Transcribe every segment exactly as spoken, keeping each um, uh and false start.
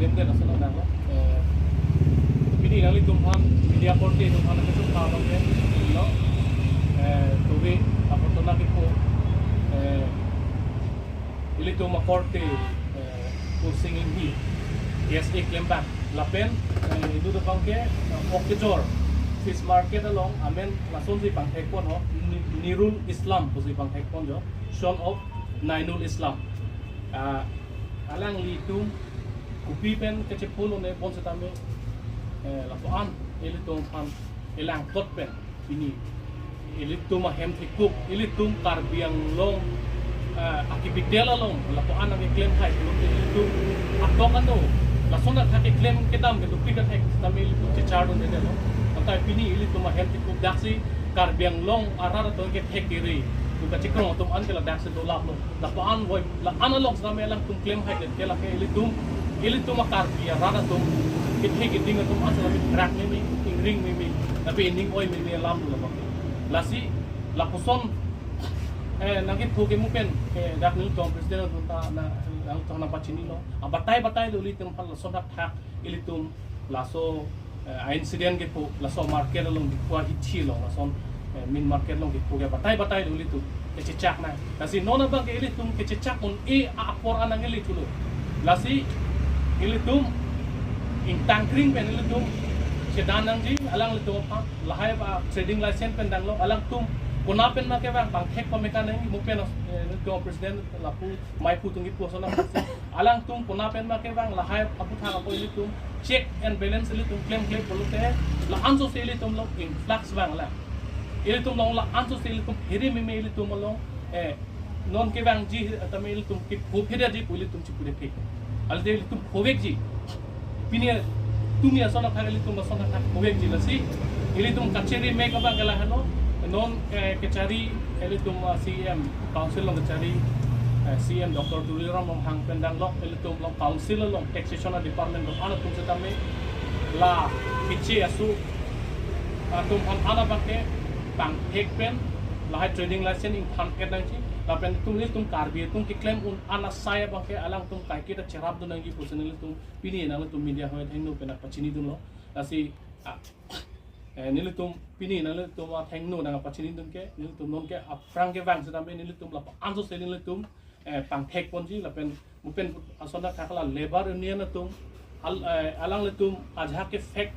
Kemudian asal nang, eh, pini nanglitum aphan media korte atum aphan kecho kha along ke lo, eh, tubi aportona kipu, eh, ilitum akorte, eh, Kursing Enghi, K S A klembang. Lapen, eh, idu dopang ke, eh, Ok Kejor Fish Market along, amen lasonsi pangthekpon ho, Ni-, Nirul Islam pusi pangthekpon jo, son of Nainul Islam. Ah, alanglitum kopi pen kachepolo ne pon setame, eh, lapu-an ilitum aphan elangkot pen pini ilitum ahem thekup, ilitum Karbi Anglong, eh, a-capital along lapu-an nangkeklem hai pulote ilitum atok ano lason athak keklem kedam ke dopik athak setame ilitum chechardun dede lo. Antai pini ilitum ahem thekup daksi Karbi Anglong arat atum kethek kere, tu kachekrong atum an ke ladaksi dolap lo. Lapu-an voi, la-an along setame alangtum klem hai ke lake ilitum, ilitum a-Karbi arat atum kethek keding atum an setame krak meme, ingring meme, tapi ining oi meme alam lo bang. Lasi, lapuson, eh, nangkethu ke mupen, eh, dak nelitum president atum ta na, nangtum nangpachinilo. Ah, batai batai lo ilitum aphan lason athak, ilitum laso, eh, a-incident kepu, laso market along kepu ahithi lo, lason, eh, main market along kepu ke batai batai lo ilitum kechechak na. Lasi non abang ke ilitum kechechak un-e apor anang ili chulo. Lasi ilitum ingtangkring pen ilitum chedan nangji, alanglitum aphan lahai ba trading license pen danglo, alangtum kona pen ma kevang, pangthek pame kanang, mupen, eh, ilitum president lapu maipu tung kipu asona. Alangtum kona pen ma kevang, lahai aphuthak apo ilitum check and balance ilitum klemkle pulote la-an sose ilitum along influx vanglo. Ilitum along la-an sose ilitum phere meme ilitum along, eh, non kevangji tame ilitum kepho phere ji pu ilitum chipudephe. Alde ilitum phovekji. Pini tumi ason athak ilitum ason athak phovekji lasi. Ilitum kachiri mek abang ke lahelo. Non, eh, kachari ilitum, ah, C M Council along kachari, eh, C M Doctor Tuliram Ronghang pen danglok ilitum along Council along Taxation Department along an atum setame la keche asu atum aphan an abang ke pangthek pen lahai trading license ingthan-et nangji, lapen ilitum, ilitum Karbi atum keklem un an asai abang ke alangtum kaiketa cherapdun nangji pusi nelitum pini nangtum media hoi athengno pen nangpachinidunlo. Lasi, ah, eh, nelitum pini nangtum athengno nangpachinidun ke, nelitum non ke aphrang kevang setame nelitum lapu-an sose nelitum, eh, pangthekponji lapen mupen ason athak la labour union atum al-, eh, alanglitum ajahak ke fake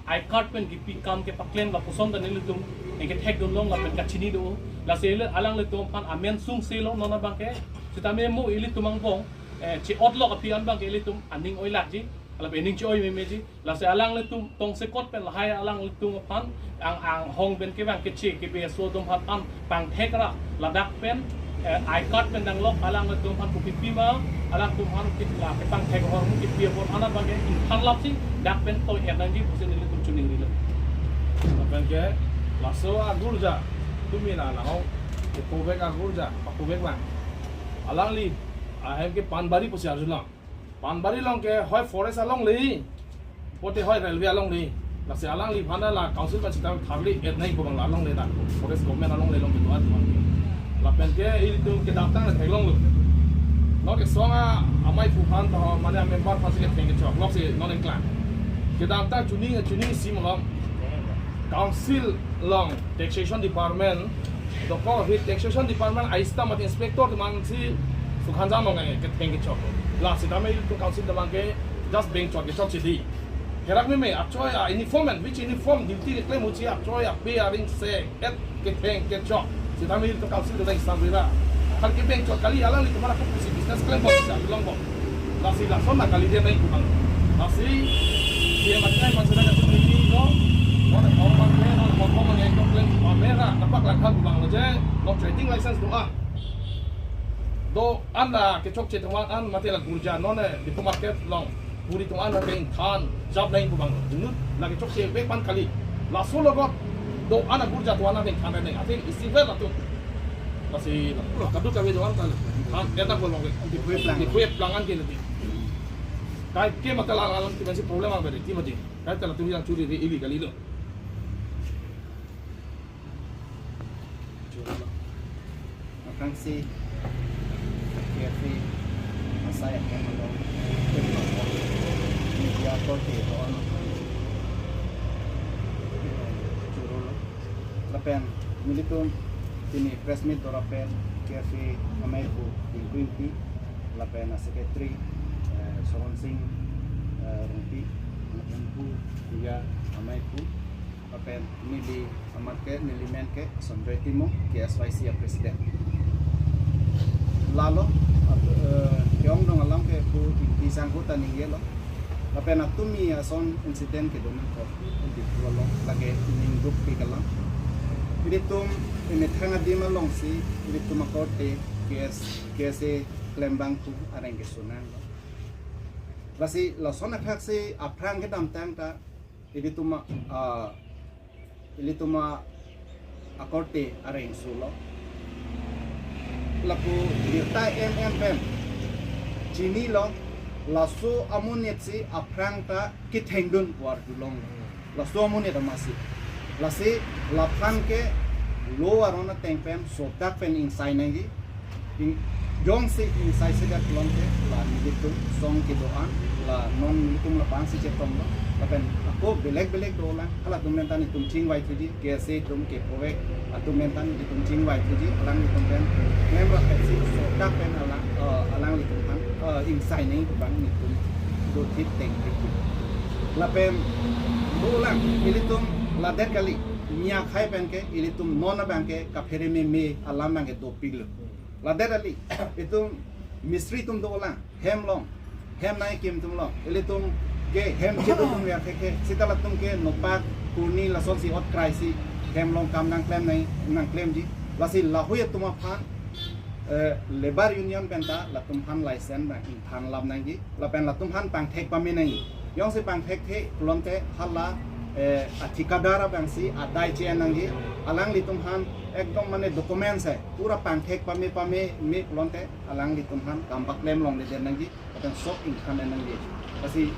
I card pen kipi akam kepaklem lapuson ta nelitum nangkethekdunlong lapen kachini do. Lasi le alanglitum aphan amen sungse lo non abang ke. Setame mo ilitum angbong, eh, che-otlok aphi an abang ke ilitum aning oilakji, lapen aning che-oi memeji. Lasi alanglitum tongsekot pen lahai alanglitum aphan ang, anghong pen kevang keche kebi aso atum aphan an pangthek ra ladak pen, eh, I card pen danglok alanglitum aphan kopi pima, alangtum aphan kit la kepangthek ahormu kipi apor an abang ke ingthan lapsi dak pen toi-et nangji pusi nelitum chiningrilo. Lapen ke laso agurja tumi la lahong kephovek agurja, kephovek lang. Alangli ahem ke Panbari pusi arjulang. Panbari along ke hoi forest alongle, pote hoi railway alongle. Lasi alangliphan la council ba chita tharli-et nangji pu abang la alongle ta. Forest government alongle along kedo-an abang. Lapen ke ilitum kedamtang le theklonglo. Non kesong a-amei aphu aphan to mane a-member aphan si ketheng kechok lok si non ingklang. Kedamtang chuning chuning isi malom. Council along Taxation Department, dokok aphi Taxation Department a-staff mate inspector atum an si sukhanjang along ketheng kechok. La setame ilitum council atum abang ke just bengchot kechok chidi. Kerak meme, achoi a-uniform pen, which uniform duty keklem uchi achoi a-pay aring se-et ketheng kechok. Setame ilitum council atum abang sang bira. Kan kebengchot kali alanglitum aphan kopusi business klembom, sa longbom. Lasi lason na kali dia nai pu abang. Lasi dia makai masalah itu ini lo. Mana kau pakai, mana kau pakai yang kau plan kamera, nampak langkah pu abang lo je. Lo trading license do-an. Do-an la kechokche atum an mate la gurja non eh Diphu market along. Buri atum an la ingthan jap nai pu abang. Inut la kechokche bek pan kali. Laso logot do-an la gurja atum an la ingthan nai. Ati isi ver latum. Lasi lo kadokave do-an ta. Han, eta ko long ke. Diphu plang. Diphu plang an ke lagi. Kaike mate la alam ti masi problem ang beri ti mati. Kaike latum yang churi re illegally lo. Churi lo. Makang si, K F A, asai ahem along, Korte do-an churolo. Lapen nelitum pini press meet do-an pen K S A ameipu Tinku Ingti, lapen a secretary, eh, Soron Sing, eh, Rongpi, lapen pu Kuya ameipu, lapen neli amat ke, neli men ke Sanjoy Timung, K S Y C a president. Lalo, eh, ke-ongdung alam ke pu Ingti sangho ta ningjelo. Lapen atumi ason incident kedo nangkok, Diphu along, lake ningduk pi kalang. Ilitum, imethang adim alongsi, ilitum akorte, K S, K S A klembang pu areng keso nanglo. Lasi, lason akhak si aphrang kedamtang ta, ilitum a, ah, ilitum a akorte areng sulo. Lapu birta M M pen chinilo, laso amonit si aphrang ta kethengdun pu arjulong. Laso amonit amatsi. Lasi laphan ke law aron ateng pen sodak pen ingsai nangji. Ing-, jongsi ingsai sedak pulote la nelitum song kedo-an, la non nelitum la bangsi chetonglo. Lapen ako belek belek dolang, halatum pen ta nelitum chingvai thuji, K S A atum ke provek atum pen ta nelitum chingvai thuji, alanglitum pen klem rapetsi sodak pen alang, eh, alanglitum pen, eh, ingsai nangji pu abang nelitum dothip tengthip. Lapen dolang, ilitum ladet kali, niakhai pen ke, ilitum non abang ke kaphere meme alam abang ke dopiklo. Ladet kali, itum mistri atum dolang, hem along, hem nangkim atum along, ilitum ke hem chedodun ver ke, seta latum ke nopak kurni lasonsi ot kraisi, hem along kam nangklem nang, nangklemji, lasi lahui atum aphan, eh, labour union pen ta latum aphan license abang ingthan lap nangji, lapen latum aphan pangthek pame nangji. Jongsi pangthekthe pulote hala, eh, a thikadar abangsi adai che-en nangji. Alanglitum aphan ekdom mane documents hai, pura pangthek pame pameme pulote alanglitum aphan kam paklem longledet nangji, lapen sok ingthan en nangji. Lasi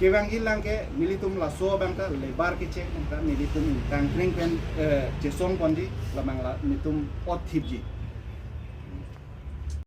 kevangji lang ke nelitum laso abang ta labour kecheck abang ta nelitum ingtangkring pen, eh, chesong ponji, labang la nelitum ot thipji.